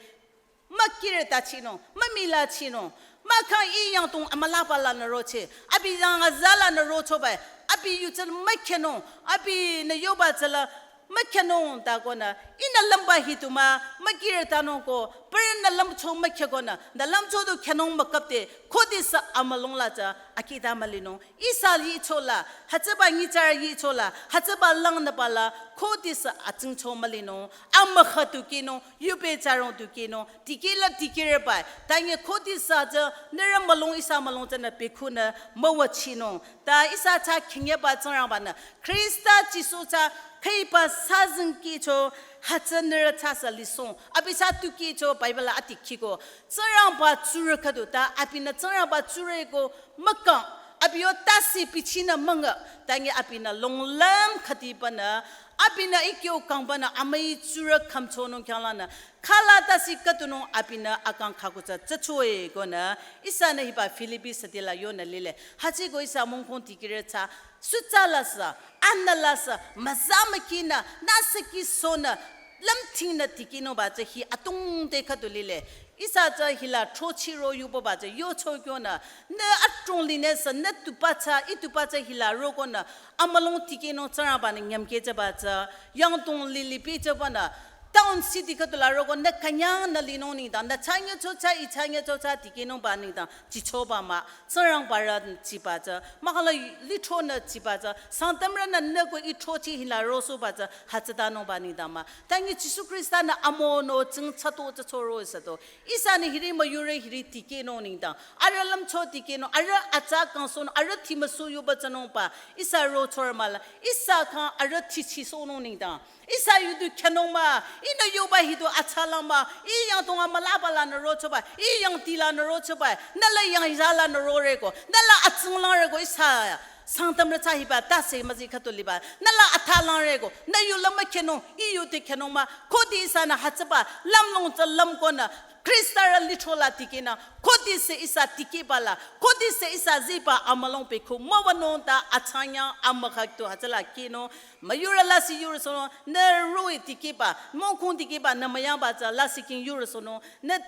mükihrü tachinung, mümilachinung, mahkhang ih yangdong amülaba lanü roche, abi yang aza lanü rochoba, abi yutsan mükhyünung, abinü yoba tsü la, mükhyünung ta konü, ihnü lümba hi du mah, mükihrü tanung ko, parünü lümcho mükhyü konü, nü lümcho du khyünung mükapde, khodesü amülung la tsü, akihta mülinung, ihsa yicho la, hütsüba nyitsarü yicho la, hütsüba langnüba la, khodesü ajingcho mülinung, amükhah du kinung, yube tsarong du kinung, dikeh la dikehrüba, ta nge khodesü tsü, nührü mülung ihsa mülung tsünü bekhunü, müwachinung, ta ihsa thsa khingyeba Tsingrangba-nü, Khrista Jisu thsa khüiba saying kihcho, hütsü nührü thsasü lisohng, abi thsa tu kihcho Bible la ati khiko, Tsingrangba tsurü khüdu ta, abinü Tsingrangba tsurü ko mükang, abi yo tase bichinü münga, ta nge abinü longlüm khüdibanü, abinü ikyo kangbanü amüi tsurü khümchonung khyanglanü, khala tase khüdunung abinü akang khakutsü thsachoe konü, ihsanü hiba Philippi süti la yonü lile, hütsüeko ihsa mungkhung dikehrü thsa, sütsa lasü, anü lasü, müza mükinü, nü siki sonü, lümdhingnü dikehnungba tsü hi atungte khüdu lile. Ihsa tsü hila throchiro yuboba tsü yocho kyonü, nü adrong linü sü, nü tuba tsü, ih tuba tsü hila rokonü, amülung dikehnung Tsingrangba-nü nyümkehjüba tsü, yangdong lili pehjübanü, town city khüdu la roko, nü künyangnü linung nengdang, nü chanyücho tsü, ih chanyücho tsü dikehnungba nengdang, jichoba mah, Tsingrangba rü jiba tsü, mahkhang la lithronü jiba tsü, Sangtamrünü nü ko ih throchi hila rosohba tsü, hütsütanungba nengdang mah. Ta nge Jisu Khrista-nü amono tsing thsato thsachoro süto. Ihsanü hiri müyurü hiri dikehnung nengdang. Arüh lümcho dikehnung, arüh atsa kangsohnung, arüh thimüsu yuba thsanungba. Ihsa rochor mahla. Ihsa khyang arüh thichisohnung nengdang. Ihsa yu du khyünung mah, ihnü yoba hi du atsalang mah, ih yangdong amülaba lanü rochoba, ih yangdi lanü rochoba, nü la yangza lanü rore ko, nü la atsinglang re ko, ihsa Sangtamrü tsü hiba tase müzi khüdu liba. Nü la athalang reko. Nü yu la mükhenung, I yu te khenung mah. Khode ihsanü hütsüba lümlong tsü lümkonü Khrista rü lithro la tikehnü. Khodesü ihsa tikehba la. Khodesü ihsa ziba amülung pekhu müwünung ta achangya amükhaktu hütsüla kehnung. Müyurü lasih yurü sohnung. Nü roh-i tikehba. Mongkhong tikehba nü müyangba tsü lasih king yurü sohnung. Nü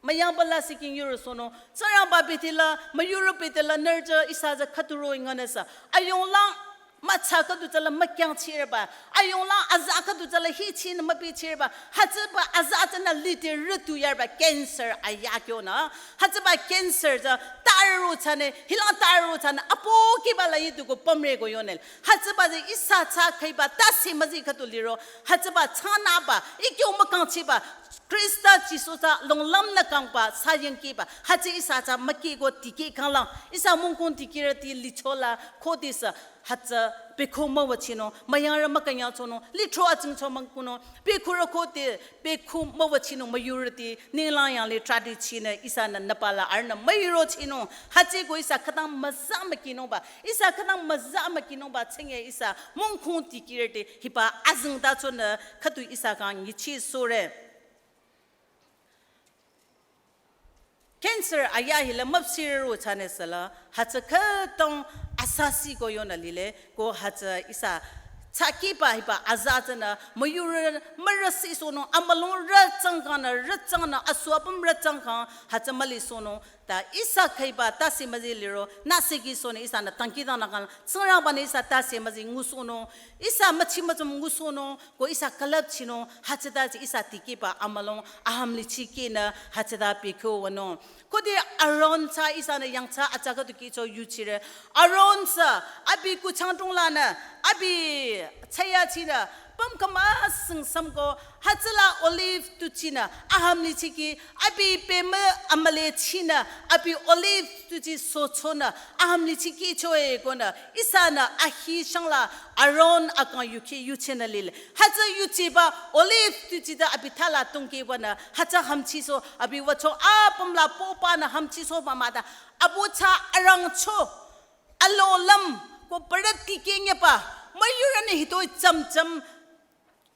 müyangba lasih king yurü sohnung. Tsingrangba bete la, müyurü bete la, nührü tsü ihsa tsü khüdu roh-i nganüsü. Ayunglang mütsa khüdu tsü la mükyangchireba. Ayunglang aza khüdu tsü la hichinü mübichireba. Hütsüba aza tsünü lide rütu yareba cancer aya kyonü. Hütsüba cancer tsü taru tsünü, hilang taru tsünü, apo kiba la yiduko pümreko yonel. Hütsüba tsü ihsa tsü khaiba tase müzi khüdu liro. Hütsüba tsünüba, ikyo mükangchiba. Khrista Jisu tsü longlümnü kangba saying kiba. Hütsü ihsa tsü mükiko tikeh kanglang. Ihsa mongkhong tikehrüti lichola khodesü hütsü pekhu müwüchinung, müyangrü mükünyangchonung, lithro atsingcho mangkunung, pekhurü khode pekhu müwüchinung müyurüti ninglang yanglih tradichinü ihsanü nüpala arühnü müirochinung, hütsüko ihsa khütang müza mükinungba, ihsa khütang müza mükinungba, tsingye ihsa mongkhong tikehrüti hiba azingtachonü khüdu ihsa kang nyichisohre. Cancer aya hila müpsirü tsünüsüla, hütsü khütang asasi ko yonü lile, ko hütsü ihsa tsü kiba hiba aza tsünü, müyurü mürüsi sohnung, amülung rütsangkangnü, rütsangnü, asu apüm rütsangkang, hütsü müli sohnung, ta ihsa khaiba tase müzi liro, nüsiki sohnü ihsanü tangki tangnü kang, Tsingrangbanü ihsa tase müzi ngusohnung, ihsa müchi mütsüm ngusohnung, ko ihsa külüpchinung, hütsüta tsü ihsa tikehba amülung, ahümlichi kehnü, hütsüta pekhu wünung. Khode Aaron tsü ihsanü yangthsa atsa khüdu kihcho yuchire. Aaron tsü, abi kuchangdrong lanü, abi tsayachinü, püm kama sing samko, hütsüla olive tuchinü, ahümlichi kih, abi pemü amülechinü, abi olive tuchi sochonü, ahümlichi kihchoe konü, ihsanü ahi shangla Aaron akang yukhi yuchinü lile. Hütsü yuchiba olive tuchita abi thala tongkehbanü, hütsü hümchisoh, abi wücho apüm la popanü hümchisoh mümüta, abu tsü arangcho, alolam, ko parati kenyeba, müyurünü hitoi tsümtsüm,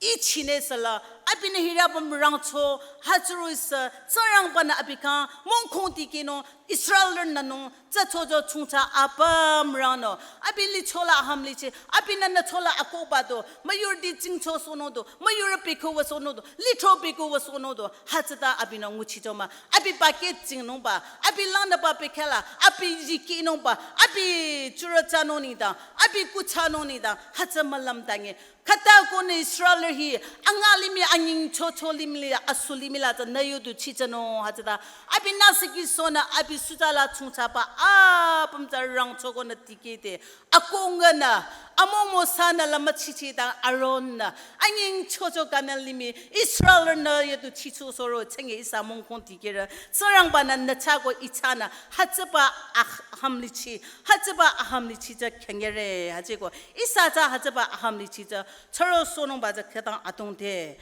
ichinüsüla, abinü hirü apüm rangcho, hütsürüsü, Tsingrangbanü abi kang, mongkhong tikehnung, Israelrünü nung, tsü chocho chungcha apüm rangnü, abi lichola ahümlichi, abinü nüchola akohba do, müyurüti tsingcho sohnung do, müyurü pekhu wüsohnung do, lithro pekhu wüsohnung do, hütsüta abinü nguchicho mah, abi paket tsingnungba, abi langnüba pekhela, abi yikehnungba, abi churü thsanung nengdang, abi kuthsanung nengdang, hütsü mülüm tangi. Khüta konü Israelrü hi, anga limih anyingchocho limih li, asu limih la tsünü yudu chichanung hütsüta. Abi nüsiki sohnü, abi suta la chungchaba, apüm tsü rangcho konü tikehde. Akonganü, amo Mosanü la müchichidang Aaronnü, anyingchocho kanü limih, Israelrünü yudu chicho sohro, tsingye ihsa mongkhong tikehrü, Tsingrangbanü nüchako ihsanü, hütsüba ah-, ahümlichi, hütsüba ahümlichi tsü khyangere, hütsüko, ihsa tsü hütsüba ahümlichi tsü, chüro sohnungba tsü khütang atongde.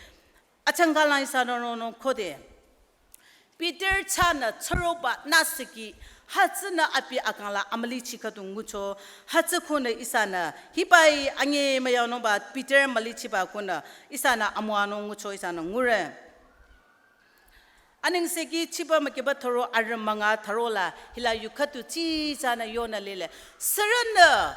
Achangkalang ihsanü ronung khode. Peter tsünü chüroba nüsiki, hütsünü abi akang la amülichi khüdu ngucho, hütsü konü ihsanü, hibai anyi müyangnungba Peter mülichiba konü, ihsanü amüwanung ngucho ihsanü ngure. Anengsekhi chiba mükiba thüro arü münga thüro la hila yu khüdu chi tsünü yonü lile. Sürünü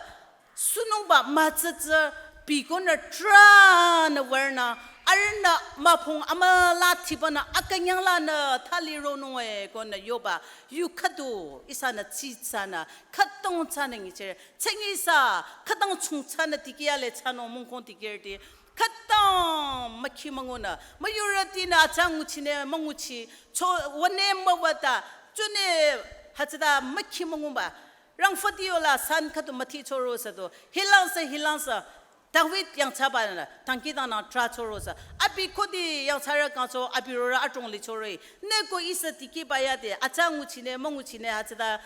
sunungba mütsütsü bikonü trünü wünü arühnü müphung amüla thibanü akünyang lanü thali ronunge konü yoba yu khüdu ihsanü chi tsünü khütong tsünü nyichire. Tsingye ihsa khütang chungchanü tikehale tsünü mongkhong tikehrüti. Khütang mükhi müngunü, müyurütinü atsa nguchinü münguchi, cho wüne müwüta, chunü hütsüta mükhi münguba. Rangfati yola san khüdu müthi chorosü do, hilangsü, hilangsü, David yangthsabanü, tangki tangnang trah chorosü. Abi khode yangthsarü kangcho, abi rorü adrong lichore. Neko ihsa tikehba yade, atsa nguchinü, münguchinü, hütsüta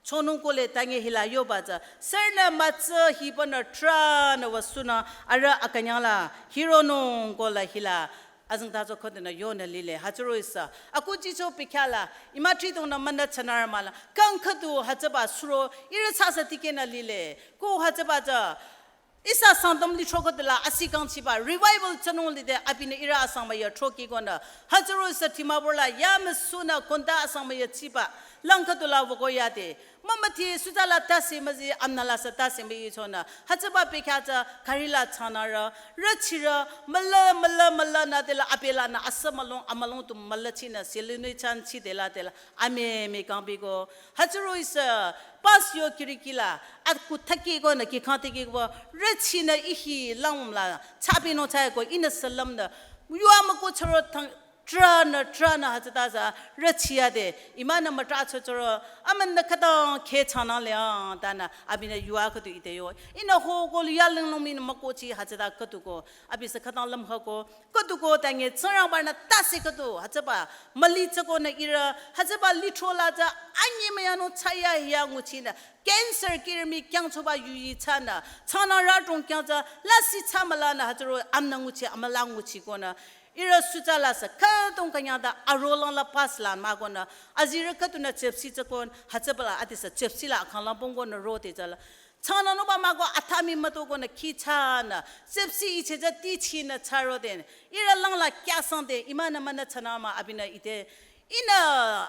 chonung kohle tangi hila yoba tsü. Sürünü mütsü hibanü trünü wüsunü arüh akünyang la hironung kohle hila Azengtacho khüdunü yonü lile, hütsüro ihsa. Akuchicho pikhala, ima thridongnü münü chanarü mahla, kang khüdu hütsüba suro, ihrü sasa tikehnü lile, ko hütsüba tsü, ihsa Sangtam lithro khüdula, asi kangchiba, revival thsanung lide, abinü ihrü asang müya throki konü, hütsüro ihsa Dimapur la, ya müsunü konda asang müya chiba, lang khüdula wüko yade, mümüdhe sütsala tase müzi, amnala sa tase müyi chonü. Hütsüba pikha tsü gari la chanarü, rüchirü, müla, müla, müla nü dela abelanü asa mülung, amülung tu müla chinü, selünü chan chi dela dela, ame me kangbi ko. Hütsüro ihsa, bus yo kirikila, aku thaki konü, kikhang teki ko, rüchinü ihi langmla, chabi no chai ko, ihnü salam nü, yua müko charo thang, tranü, tranü hütsüta sa, rüchiyade, imanü mütra chochoro, amünnü khütang khe chanang liang, tanü, abinü yua khüdu ite yo. Ihnü ho ko ya linglong minü mükochi hütsüta khüdu ko, abi sa khütang lümha ko, khüdu ko tange, Tsingrangbanü tase khüdu, hütsüba, müli tsü konü ihrü, hütsüba lithro la tsü, anyi müyanung chaya hiya nguchinü, cancer kirimi kyangchoba yuyi chanü, chanang rüdrong kyang tsü, lasi cha mülanü hütsüro, amnü nguchi, amüla nguchi konü, ihrü sütsala sa, khütong künyangda aro langla bus la mah konü, azirü khüdunü chepsi tsü kon, hütsübala adi sa chepsi la akhang lang pong konü rode tsüla. Chanü noba mah ko athami müto konü khi chanü, chepsi iche tsü tichinü charo den, ihrü langla kyasang de, imanü münü chanü mah abinü ite, ihnü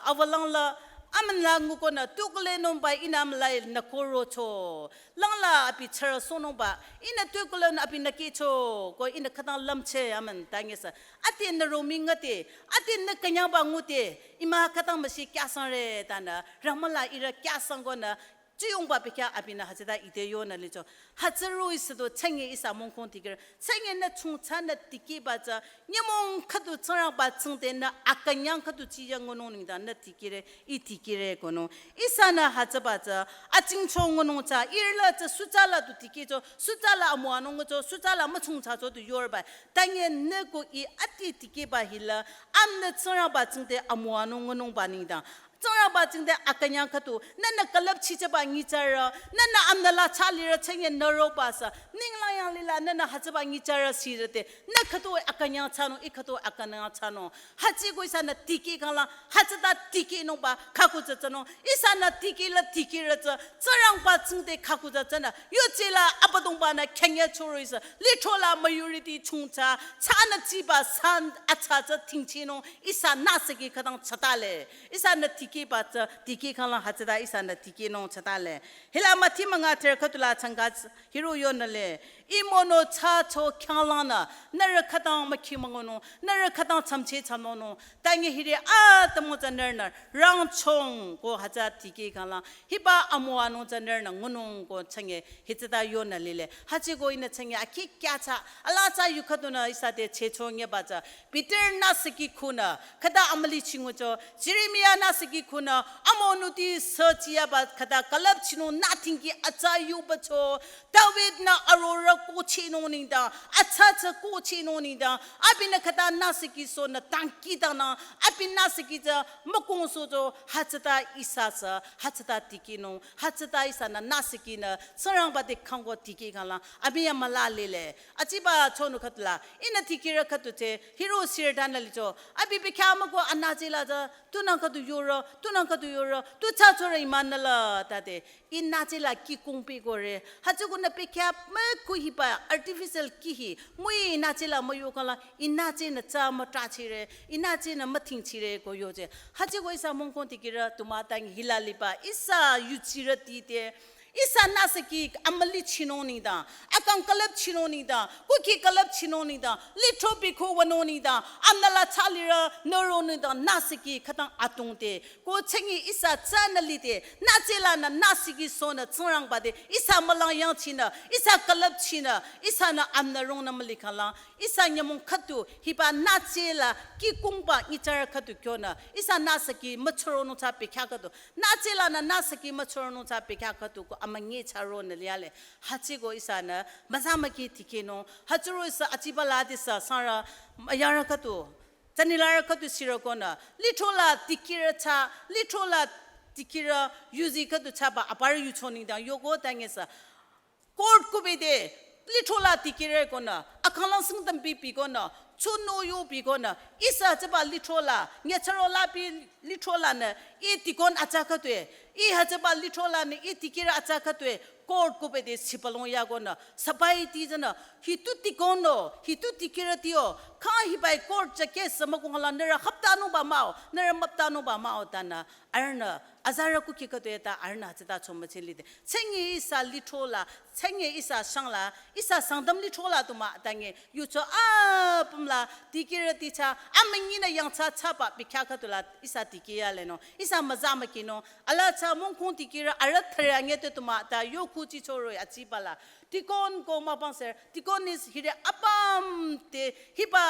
awa langla, amünla ngu konü, tukule nomba ihnü amülai nü koro cho. Langla abi chara sonungba, ihnü tukulün abi nü kicho, ko ihnü khütang lümche amün tangesa. Ati nü romi ngate, ati nü künyangba ngute, ima khütang müsi kyasangre tanü, rangmüla ihrü kyasang konü, tsuyongba pikha abinü hütsüta ite yonü licho. Hütsüro ihsa do, chenge ihsa mongkong tikir, chenge nü chungcha nü tikehba tsü, nyümong khüdu Tsingrangba tsingde nü akünyang khüdu chiya ngunung nengdang nü tikehre, ih tikehre konung. Ihsanü hütsüba tsü, achingcho ngunung tsü, ihrüla tsü sütsala du tikehcho, sütsala amüwanung ngucho, sütsala müchungchacho du yorba. Tange nü ko ih ati tikehba hila, amnü Tsingrangba tsingde amüwanung ngunungba nengdang. Tsingrangba tsingde akünyang khüdu, nünü külüpchichaba nyitsarü, nünü amnüla chalirü chenge nü roba sa, ninglang yanglila nünü hütsüba nyitsarü sirü te, nü khüdu akünyang chanung, ih khüdu akünyang chanung. Hütsüko ihsanü tikeh kanglang, hütsüta tikehnungba, khüku tsü chanung. Ihsanü tikehla tikehrü tsü, Tsingrangba tsingde khüku tsü chanü. Yuchila Abüdongba nü khyangya choro ihsa, lithro la majority chungcha, chanü chiba san acha tsü tingchinung, ihsa nüsiki khütang chatale. Ihsanü tikehba tsü, tikeh kanglang hütsüta ihsanü tikehnung chatale. Hila Mathi münga ther khüdula changka tsü, hiro yonale. Ih mono chacho khyanglangnü, nührü khütang mükhi müngunung, nührü khütang chamche chamnungnung. Tange hiri atümung tsü nührünü, rangchong ko hütsü tikeh kanglang. Hiba amüwanung tsü nührünü ngunung ko chenge, hütsüta yonü lile. Hütsüko ihnü chenge, akhi kya cha, ala tsü yu khüdunü ihsa te checho nyeba tsü. Peter nüsiki khunü, khüta amüli chingucho, Jeremia nüsiki khunü, amünuti sü chiyaba khüta külüpchinung nü tingki atsa yubacho, David nü arorü kuchinung nengdang, atsa tsü kuchinung nengdang, abinü khüta nüsiki sonü tangki tanang, abi nüsiki tsü mükong socho, hütsüta ihsa sü, hütsüta tikehnung, hütsüta ihsanü nüsiki nü, Tsingrangba te kangko tikeh kanglang, abi ya müla lile. Achiba chonu khüdula, ihnü tikehrü khüdu te, hiro sirü tanü licho. Abi pikha müko anüchila tsü, tunang khüdu yoro, tunang khüdu yoro, tu cha chorü imanala tate. Ih nüchila kih kongpi kore. Hütsükonü pikha müko hiba artificial kih hi. Mui nüchila müyo kanglang, ih nüchinü tsü mütrachire, ih nüchinü mütingchire ko yoche. Hütsüko ihsa mongkong tikehrü tu mütang hila liba, ihsa yuchirüti te. Ihsa nüsiki amüli chinung nengdang, akang külüpchinung nengdang, kuki külüpchinung nengdang, lithro bikhu wünung nengdang, amnüla chalirü nüro nengdang nüsiki khütang atungte. Ko chenge ihsa tsünü lide, nüchilanü nüsiki sonü Tsingrangba te, ihsa mülang yangchinü, ihsa külüpchinü, ihsanü amnü rungnü müli kanglang, ihsa nyümong khüdu, hiba nüchila kih kongba nyitsarü khüdu kyonü, ihsa nüsiki müchoronung tsü pikha khüdu, nüchilanü nüsiki müchoronung tsü pikha khüdu ko amünyi charo nü liale. Hütsüko ihsanü, müzamüki tikehnung, hütsüro ihsa achiba la disa sangrü, müyarü khüdu, tsanilarü khüdu sirü konü, lithro la tikehrü tsü, lithro la tikehrü yuzi khüdu tsüba aparü yucho nengdang, yoko tangesa, court kubede, lithro la tikehrü konü, akanglang singdam bipi konü, Chunu yu bikonü, ihsa tsüba lithro la, nyetsaro la bi lithro lanü, ih deacon atsa khütoi, ih hütsüba lithro lanü, ih dikehrü atsa khütoi, court kupede sipalong yakonü, sabai ti tsünü, hitu deacon-o, hitu dikehrüti-o, kha hibai court tsü case mükhong la nührü haptanungba mah-o, nührü müptanungba mah-o tanü, arühnü, azarü kukhi khütoi ta arühnü hütsüta chomücheh lide. Tsüngi ihsa lithro la, tsüngi ihsa shang la, ihsa Sangtam lithro la tu mah, tangi, yucho apüm la, dikehrüti tsü, amünyi nü yangthsa thsaba, bikya khüdu la, ihsa dikeh yalenung, ihsa müza mükinung, ala tsü mongkhong dikehrü, arüh thare anyüh te tu mah, ta yokhu chichoro-i achiba la, deacon ko mübangser, deaconess hiri apüm te, hiba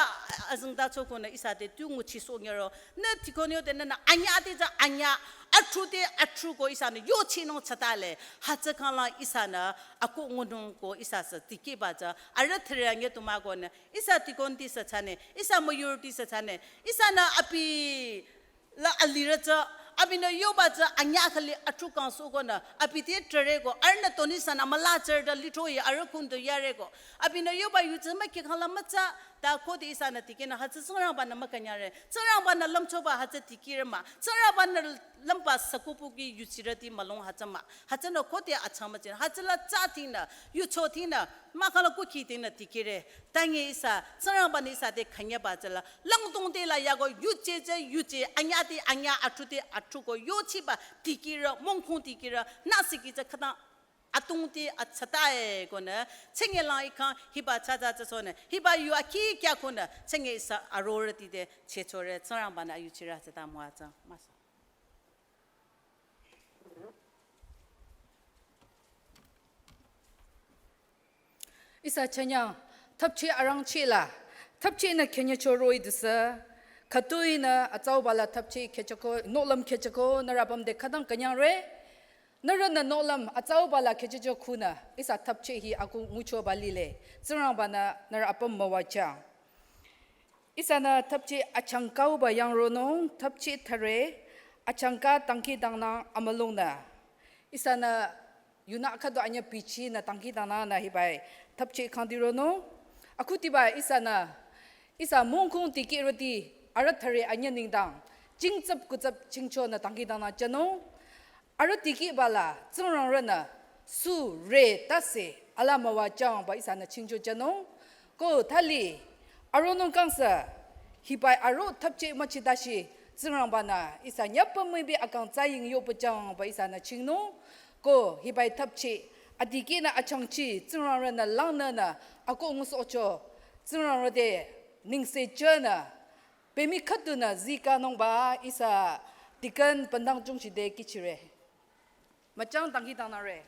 azengtacho konü ihsa te tu nguchisoh nyüro, nü deacon yo te nünü anyüh te tsü anyüh, atru te atru ko ihsanü yochinung thsatale, hütsü khanglang ihsanü, akoh ngunung ko ihsa sü dikehba tsü, arüh thare anyüh tu mah konü, ihsa deaconti sü thsane, ihsa müyurüti sü thsane, ihsanü abi la alirü tsü, abinü yoba tsü anyüh khüli atru kangsoh konü, abi te thare ko, arühnü toni sanü müla tsürü ta lithro-i arüh khundu yare ko, abinü yoba yu tsü mükhi khangla mütsa, ta khode ihsanü dikehnü hütsü Tsingrangba-nü mükünyangre, Tsingrangba-nü lümchoba hütsü dikehrü mah, Tsingrangba-nü lümba sakupuki yuchirüti mülung hütsü mah, hütsünü khode achang müchin, hütsüla tsü tinü, yucho tinü, mahkhang la kukhi tinü dikehre, tangi ihsa, Tsingrangba-nü ihsa te künyangba tsüla, langdong te la yako, yuje tsü yuje, anyüh te anyüh, atru te atru ko, yochiba dikehrü, mongkhong dikehrü, nüsiki tsü khütang, atong te atsatae konü, tsüngi lang ikhang, hiba tsatsa tsüsonü, hiba yu akhi kya konü, tsüngi ihsa arorüti te, chechore, Tsingrangba-nü ayuchirü tsüta müwajüng, müsa. Ihsa chanyang, thapchi arangchi la, thapchi nü khenyecho roh-i dusü, khütoi nü atsauba la thapchi khecheko, nohlüm khecheko, nührü apüm te khütang künyangre, nührünü nohlüm atsauba la khechecho khunü, ihsa thapchi hi akoh nguchoba lile, Tsingrangba-nü nührü apüm müwajüng. Ihsanü thapchi achangkauba yangronung, thapchi thare, achangka dangkhidangnang amülungnü. Ihsanü yunü khüdu anyüh bichinü dangkhidangnangnü hibai thapchi khangdironung. Akhudiba ihsanü, ihsa mongkhong dikehrüti arüh thare anyüh nengdang, jingtsap kutsap jingchonü dangkhidangnang jünung. Arüh dikehba la, Tsingrangrünü, sure tase, ala müwajüngba ihsanü chingcho jünung. Ko thali, aronung kangsa, hibai aro thapchi müchi dashi, Tsingrangba-nü, ihsa nyüpa müipi akang tsaying yopajüngba ihsanü chingnung. Ko hibai thapchi, adikehnü achangchi, Tsingrangrünü langnünü, akoh ngusohcho, Tsingrangre te, nengse jünü, pemi khüdunü zikanungba ihsa deacon bendang jungshide kihchire. Müchang dangkhidangnangre.